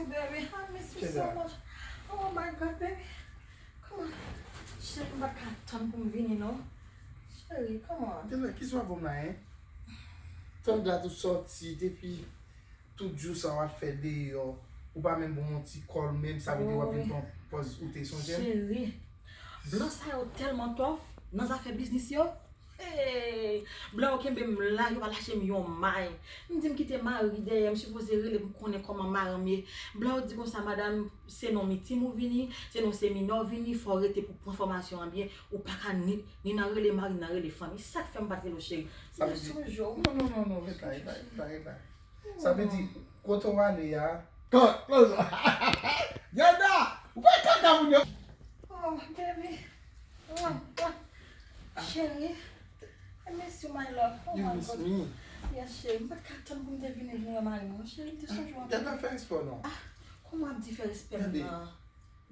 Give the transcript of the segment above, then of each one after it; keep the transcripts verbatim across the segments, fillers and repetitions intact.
Baby, I miss you so much. Oh my God, baby. Come on. Cheri, m pa t ka tann pou m vini, non. Cheri, come on. Tèlè, ki swa bon la, hein? Tandra tou sòti depi tout jou sa w ap fè deyò. Ou pa menm bon yon ti kòl menm, sa vle di w ap vin pran pòz ou te sonje m. Cheri, blan sa yo tèlman tòf nan zafè biznis yo. Hey, blan yo kenbe m la, yo pa lache m yon may. M di m kite mari dèyè, m sipoze rele pou m konnen kòman mari m ye. Blan yo di konsa, madanm, se nan mitim ou vini, se nan seminè ou vini, fò w rete pou pran fòmasyon an byen. Ou pa ka ni, ni nan rele mari, ni nan rele fanmi. Sa k fè m pa t rele w cheri. Sa vle di, non, non, non, non, ret la, ret la, ret la, ret la. Sa vle di, kote w ale a, Yanda, ou pa kaka moun yo. Oh, baby. Oh, oh. Cheri. I miss you, my love. Oh, you miss me. Yes, cheri. M pa t ka tann pou m te vini vin wè mari mwen. Cheri, m te sonje w anpil. Yanda, fè espò non. Ah, kòman w ap di fè respè m nan?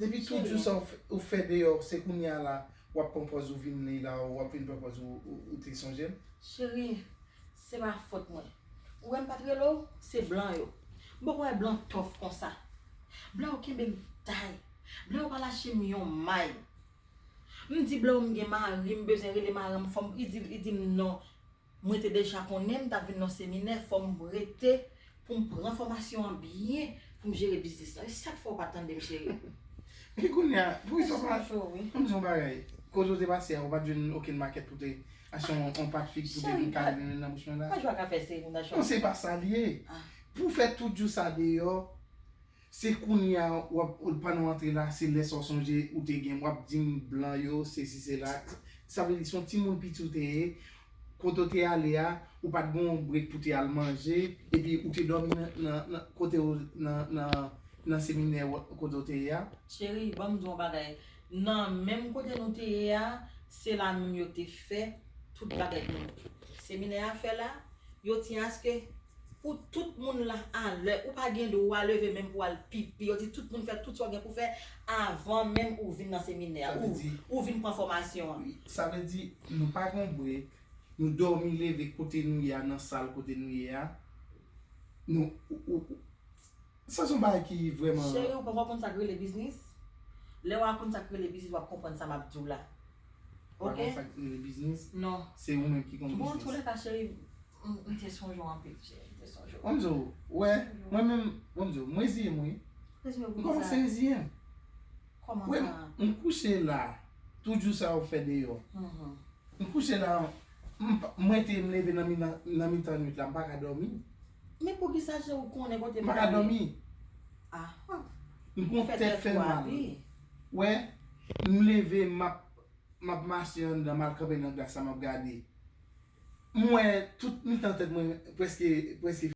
Depi tout jou sa ou fè, ou fè deyò, se kounye a la, w ap pran pòz ou vin li la, w ap vin pran pòz ou, ou, ou te sonje m. Cheri, se pa fòt mwen. Ou wè m pa t rele w, se blan yo. M poko wè blan tòf konsa. Blan yo kenbe m tay. Blan yo pa lache m yon may. M di blan yo m gen mari, m bezwen rele mari m, fò m, li di, li di m non. Mwen te deja konnen m t ap vin nan seminè, fò m rete pou m pran fòmasyon an byen, pou m jere biznis lan. E sa k fè w pa tande m, cheri. E kounye a, poukisa w pa, m di yon bagay, kote w te pase a, ou pa t jwenn okenn makèt pou te achte yon, yon pat fig pou te vin kale nan bouch mwen la? Non, se pa sa l ye. Pou w fè tout jou sa deyò, se kounye a, w ap, pandan w antre la, se lè sa w sonje ou te gen, w ap di m blan yo, sesi, sela. Sa vle di, se yon timoun piti w te ye, kote w te ale a, ou pa t gen yon brek pou te al manje, epi ou te dòmi nan, nan, nan, kote w, nan, nan, nan seminè w, kote w te ye a. Cheri, ban m di w yon bagay. Nan menm kote nou te ye a, se la menm yo te fè tout bagay pou nou. Seminè a fè la, yo tyen aske pou tout moun la alè, ou pa gen dwa leve menm pou al pipi. Yo di tout moun fè tout sa w gen pou fè avan menm ou vin nan seminè a, ou, ou vin pran fòmasyon an. Sa vle di, nou pa gen brek, nou dòmi leve kote nou ye a, nan sal kote nou ye a. Nou, ou, ou, ou, Sa se yon bagay ki vrèman. Cheri, ou poko konn sa k rele biznis? Lè w a konn sa k rele biznis, w ap konprann sa m ap di w la. Ou pa konn sa k rele biznis? Non. Se ou menm ki konn biznis. Bon, antoulèka, cheri, m, m te sonje w anpil, cheri, m te sonje w. Ban m di w, wè, mwen menm, ban m di w, m reziye m, wi. M kòmanse reziye m. Kòman sa? M kouche la, tout jou sa yo fè deyò. M kouche la, m pa, mwen te m leve nan mi-, nan, nan mitan nwit la, m pa ka dòmi. Men poukisa, cheri, ou konnen kote m prale? M pa ka dòmi. Ah. M gon tèt fè mal. Wè, m leve, m ap, m ap mache anndan, m al kanpe nan glas la, m ap gade. M wè tout mitan tèt mwen prèske, prèske